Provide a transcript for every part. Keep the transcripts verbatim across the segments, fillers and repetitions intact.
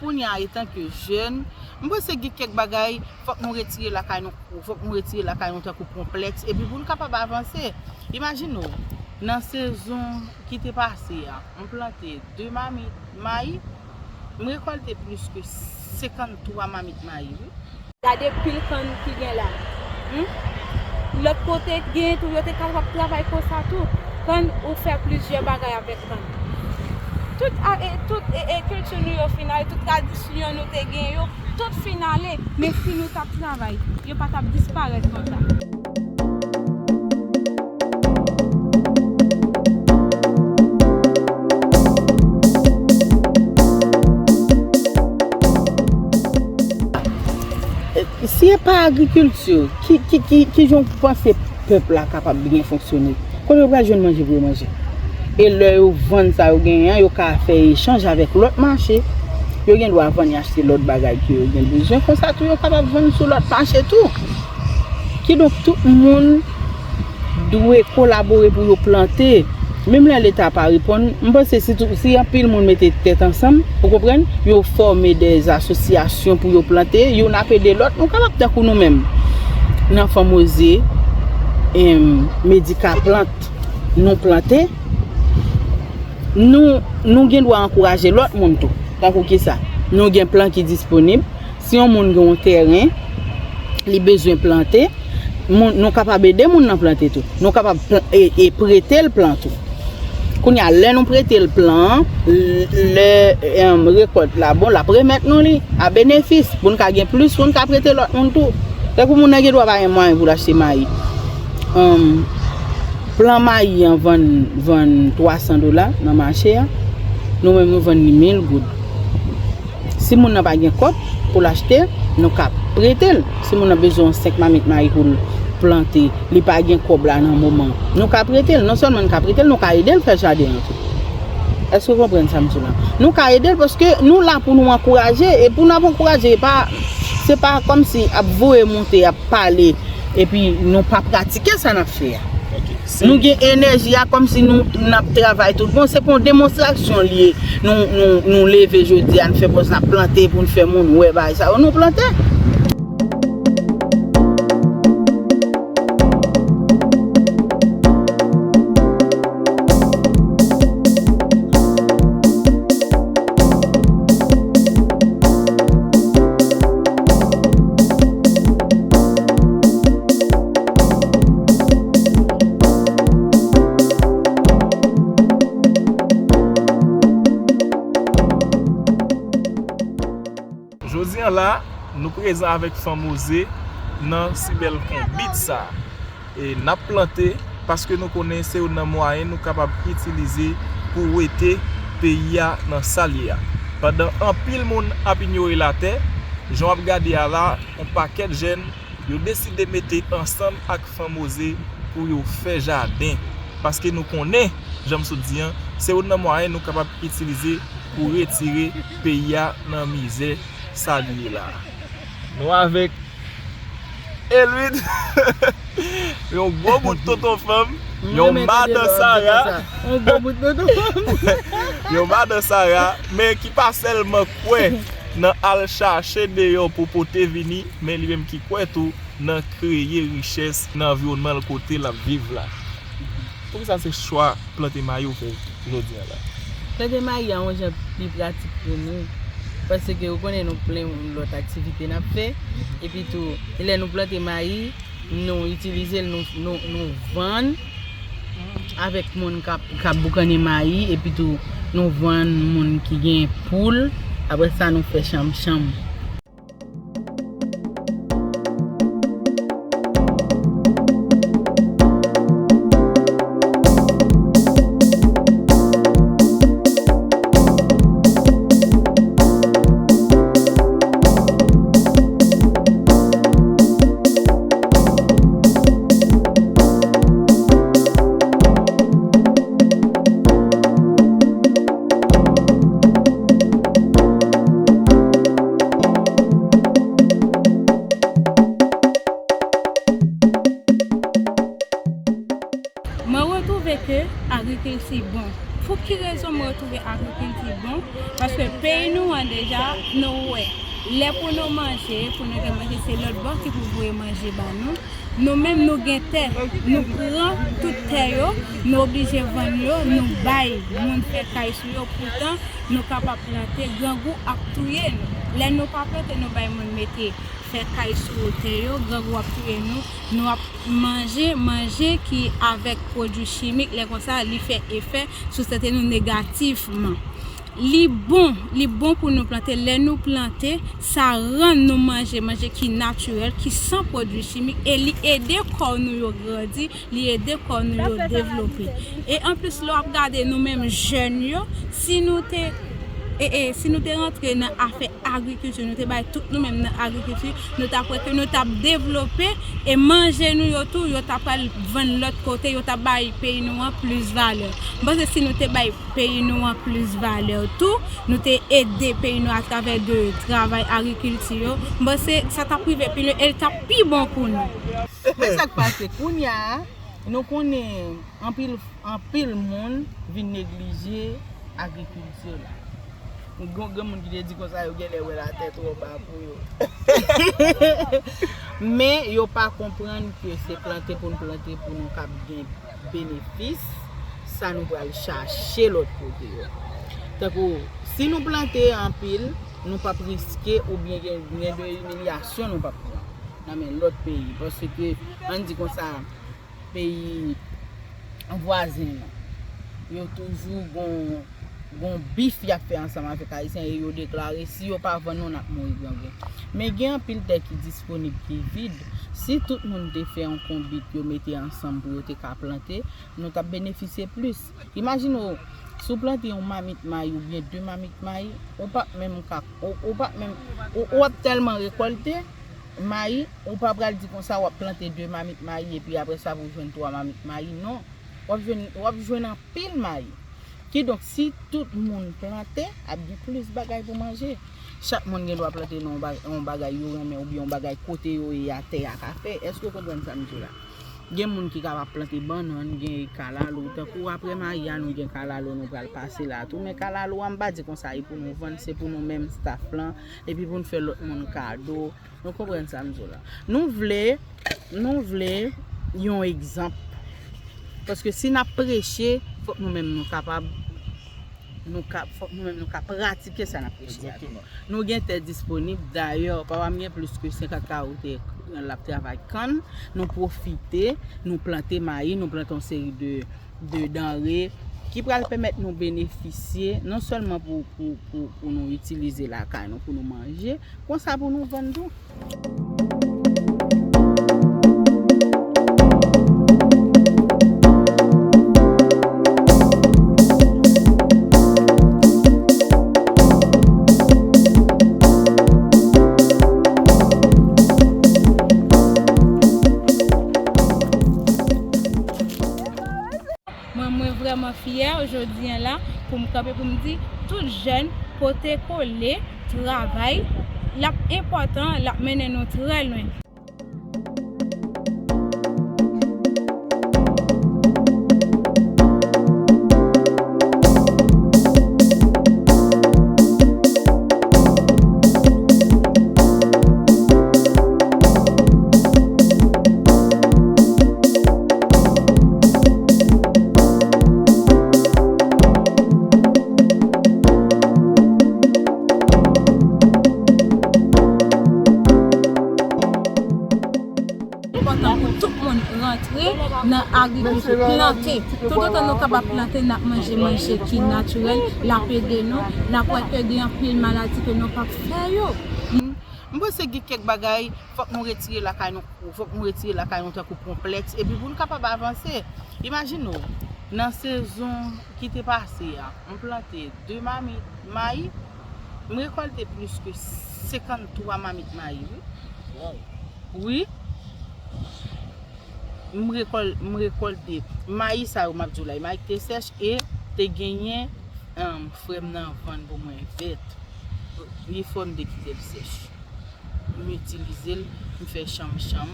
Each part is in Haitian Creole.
Kounye a, etanke jèn, m panse gen kèk bagay fòk nou retire lakay nou, fòk nou retire lakay nou tankou konplèks, epi pou n kapab avanse. Imajine w, nan sezon ki te pase a, m plante de mamit mayi, m rekòlte plis ke senkanntwa mamit mayi, wi. Gade pil kann ki gen la. Hmm? Lòt kote gen tou, yo te kapab travay konsa tou. Kann, ou fè plizyè bagay avèk kann. Tout, a- e, tout e, e, kilti nou yo finale, tout tradisyon nou te gen yo, tout finale. Men si nou t ap travay, yo pa t ap disparèt konsa. Si e pa agrikilti, ki, ki, ki, ki jan w panse pèp la kapab byen fonksyone? Kote yo pral jwenn manje pou yo manje? E lè yo vann sa yo genyen an, yo ka fè echanj avèk lòt mache. Yo gen dwa vann e achte lòt bagay ke yo gen bezwen. Konsa tou, yo kapab vann sou lòt mache tou. Kidonk, tout moun dwe kolabore pou yo plante. Menm lè Leta pa reponn, m panse si tou, si anpil moun mete tèt ansanm, ou konprann, yo fòme de asosyasyon pou yo plante, youn ap ede lòt, nou kapab tankou nou menm. Nan Fanm Oze, em, Medika Plant, nou plante, nou, nou gen dwa ankouraje lòt moun tou. Tankou kisa? Nou gen plan ki disponib. Si yon moun gen yon tèren, li bezwen plante, moun, nou kapab ede moun nan plante tou. Nou kapab pl- e, e prete l plan tou. Kounye a, lè nou prete l plan an, l- lè, em, rekòt la bon, l ap remèt nou li a benefis, pou n ka gen plis, pou n ka prete lòt moun tou. Tankou moun nan gen dwa pa gen mwayen pou l achte mayi. Em, plan mayi an vann, vann twa san dola nan mache a. Nou menm, nou vann li mil goud. Si moun nan pa gen kòb pou l achte, nou ka prete l. Si moun nan bezwen yon senk mamit mayi pou l plante, li pa gen kòb la nan moman, nou ka prete l. Non sèlman n ka prete l, nou ka ede l fè jaden an tou. Èske w konprann sa m di w la? Nou ka ede l paske nou la pou nou ankouraje, e pou n ap ankouraje, e pa, se pa kòmsi ap voye monte, ap pale, epi nou pa pratike sa n ap fè a. Ok. Si Nou gen enèji a kòmsi nou n ap travay tout bon. Se pou yon demonstrasyon li ye. Nou, nou, nou leve jodi a, n fè pòz, n ap plante pou n fè moun wè bagay sa yo. Nou plante. Jodi a la, nou prezan avèk Fanm Oze nan si bèl konbit sa. E n ap plante paske nou konnen se youn nan mwayen nou kapab itilize pou wete peyi a nan sa l ye a. Pandan anpil moun ap inyore latè, jan w ap gade a la, yon pakèt jèn, yo deside mete ansanm ak Fanm Oze pou yo fè jaden. Paske nou konnen, jan m sot di an, se youn nan mwayen nou kapab itilize pou retire peyi a nan mizè sa li ye la. Nou avèk Elwid, yon gwo bout tonton fanm, yon madan Sara, yon gwo bout tonton fanm, yon madan Sara, men ki pa sèlman kwè nan al chache deyò pou pote vini, men li menm ki kwè tou nan kreye richès nan anviwònman l kote l ap viv la. Poukisa se chwa plante mayi w fè jodi a la? Plante mayi a yon jan pi pratik pou nou, paske ou konnen nou plen lòt aktivite n ap fè, epi tou, lè nou plante mayi, nou itilize l, nou, nou, nou vann avèk moun k ap, k ap boukannen mayi, epi tou, nou vann moun ki gen poul, apre sa, nou fè chanm chanm. Nou wè, lè pou nou manje, pou nou gen manje, se lòt bò ki pou voye manje ba nou. Nou menm, nou gen tè, nou pran tout tè yo, nou oblije vann yo, nou bay moun fè kay sou yo. Poutan, nou kapab plante, grangou ap touye nou. Lè nou pa plante, nou bay moun mete fè kay sou tè yo, grangou ap touye nou. Nou ap manje manje ki avèk pwodui chimik, lè konsa, li fè efè sou sante nou negativman. Li bon, li bon pou nou plante. Lè nou plante, sa rann nou manje manje ki natirèl, ki san pwodui chimik, e li ede kò nou yo grandi, li ede kò nou yo devlope. E anplis, lè w ap gade nou menm jèn yo, si nou te, e, e, si nou te rantre nan afè agrikilti, nou te bay tout nou menm nan agrikilti, nou t ap wè ke nou t ap devlope, e manje nou yo tou, yo t ap al vann lòt kote, yo t ap bay peyi nou an plis valè. M panse si nou te bay peyi nou an plis valè tou, nou te ede peyi nou atravè de travay agrikilti yo, m panse sa t ap rive pi lwen e l t ap pi bon pou nou. Men sa k pase kounye a, nou konnen anpil, anpil moun vin neglije agrikilti la. Gon, gen moun ki te di konsa yo genlè wè latè twò ba pou yo. Men yo pa konprann ke se plante pou n plante pou nou kab gen benefis, sa nou pral chache lòt kote yo. Tankou, si nou plante anpil, nou p ap riske oubyen gen, gen de imilyasyon nou p ap pran nan men lòt peyi. Paske, ann di konsa, peyi vwazen nou, yo toujou gon, gon bif y ap fè ansanm avèk Ayisyen e yo deklare, si yo pa vann nou, n ap mouri grangou. Men gen anpil tè ki disponib, ki vid. Si tout moun te fè yon konbit, yo mete ansanm pou yo te ka plante, nou t ap benefisye plis. Imajine w, si w plante yon mamit mayi oubyen de mamit mayi, ou p ap menm ka, ou, ou p ap menm, ou, ou ap tèlman rekòlte mayi, ou pa pral di konsa w ap plante de mamit mayi epi apre sa pou w jwenn twa mamit mayi, non. W ap jwenn, w ap jwenn anpil mayi. Kidonk, si tout moun plante, ap gen plis bagay pou manje. Chak moun gen dwa plante nan yon ba-, yon bagay yo renmen oubyen yon bagay kote yo ye a tè a ka fè. Èske w konprann sa m di w la? Gen moun ki kapab plante bannann, gen kalalou. Tankou apre mayi a, nou gen kalalou, nou pral pase la tou. Men kalalou a, m pa di konsa e pou nou vann, se pou nou menm staff lan, epi pou n fè lòt moun kado. Nou konprann sa m di w la. Nou vle, nou vle yon egzanp. Paske si n ap preche, fòk nou menm nou kapab, nou ka, fòk nou menm nou ka pratike sa n ap preche a tou. Egzakteman. Nou gen tè disponib. Dayè, papa m gen plis ke senkant kawo tè, l ap travay kann. Nou pwofite, nou plante mayi, nou plante yon seri de, de danre ki pral pèmèt nou benefisye, non sèlman pou, pou, pou, pou nou itilize lakay nou, pou nou manje, konsa pou nou vann tou. Mwen, mwen vrèman fyè jodi a la pou m kanpe pou m di tout jèn pote kole, travay, l ap enpòtan, l ap mennen nou trè lwen. Enpòtan pou tout moun rantre nan agrikilti, plante. Toutotan nou kapab plante, n ap manje manje ki natirèl, l ap ede nou, n ap wè ke gen anpil maladi ke nou p ap fè yo. M panse gen kèk bagay, fòk nou retire lakay nou, fòk nou retire lakay nou tankou konplèks, epi pou n kapab avanse. Imajine w, nan sezon ki te pase a, m plante de mamit mayi, m rekòlte plis ke senkanntwa mamit mayi, wi. Wi. M rekòl-, m rekòlte mayi sa yo, m ap di w la, mayi ki te sèch, e te genyen, um, frè m nan vann pou mwen vèt. Li fò m te kite l sèch. M itilize l, m fè chanm chanm,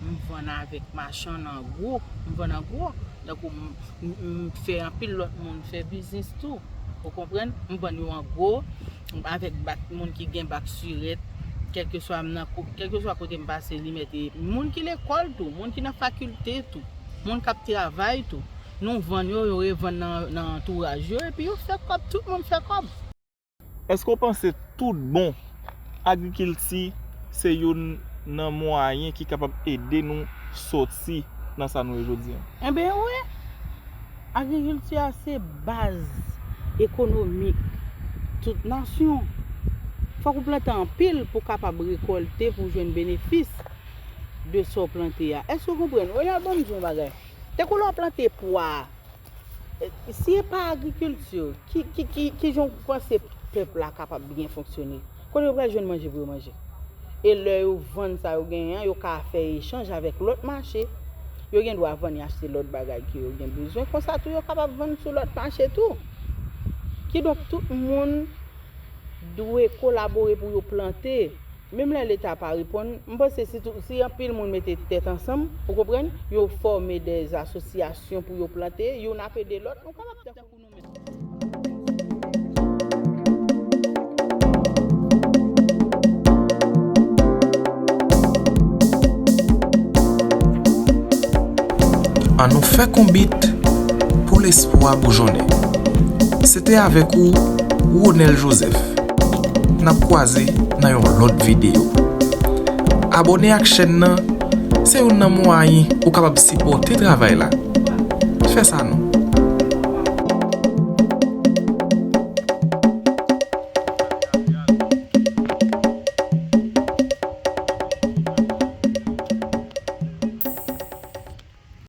m vann avèk machann an gwo, m vann an gwo. Tankou m, m, m fè anpil lòt moun fè biznis tou. Ou konprann? M vann yo an gwo. avèk bak, moun ki gen bak sirèt, kèlkeswa m nan ko-, kèlkeswa kote m pase, li mete moun ki lekòl tou, moun ki nan fakilte tou, moun k ap travay tou. Nou vann yo, yo revann nan, nan antouraj yo, epi yo fè kòb, tout moun fè kòb. Èske w panse tout bon agrikilti se youn nan mwayen ki kapab ede nou soti nan sa nou ye jodi a? Enben wi, agrikilti a se baz ekonomik tout nasyon. Fòk ou plante anpil pou w kapab rekòlte, pou w jwenn benefis de sa w plante a. Èske w konprann? Ronald, ban m di w yon bagay. Tankou lè w plante pwa a, si e pa agrikilti, ki, ki, ki, ki jan w panse pèp la kapab byen fonksyone? Kote yo pral jwenn manje pou yo manje? E lè yo vann sa yo genyen an, yo ka fè echanj avèk lòt mache. Yo gen dwa vann e achte lòt bagay ke yo gen bezwen. Konsa tou, yo kapab vann sou lòt mache tou. Kidonk, tout moun dwe kolabore pou yo plante. Menm lè Leta pa reponn, m panse si, tou, si anpil moun mete tèt ansanm, ou konprann, yo fòme de asosyasyon pou yo plante, youn ap ede lòt, nou kapab tankou nou menm. Annou fè konbit pou lespwa boujonnen. Se te avèk ou, Ronel Joseph. N ap kwaze nan yon lòt videyo. Abòne ak chèn nan, se youn nan mwayen ou kapab sipòte travay la. Fè sa non.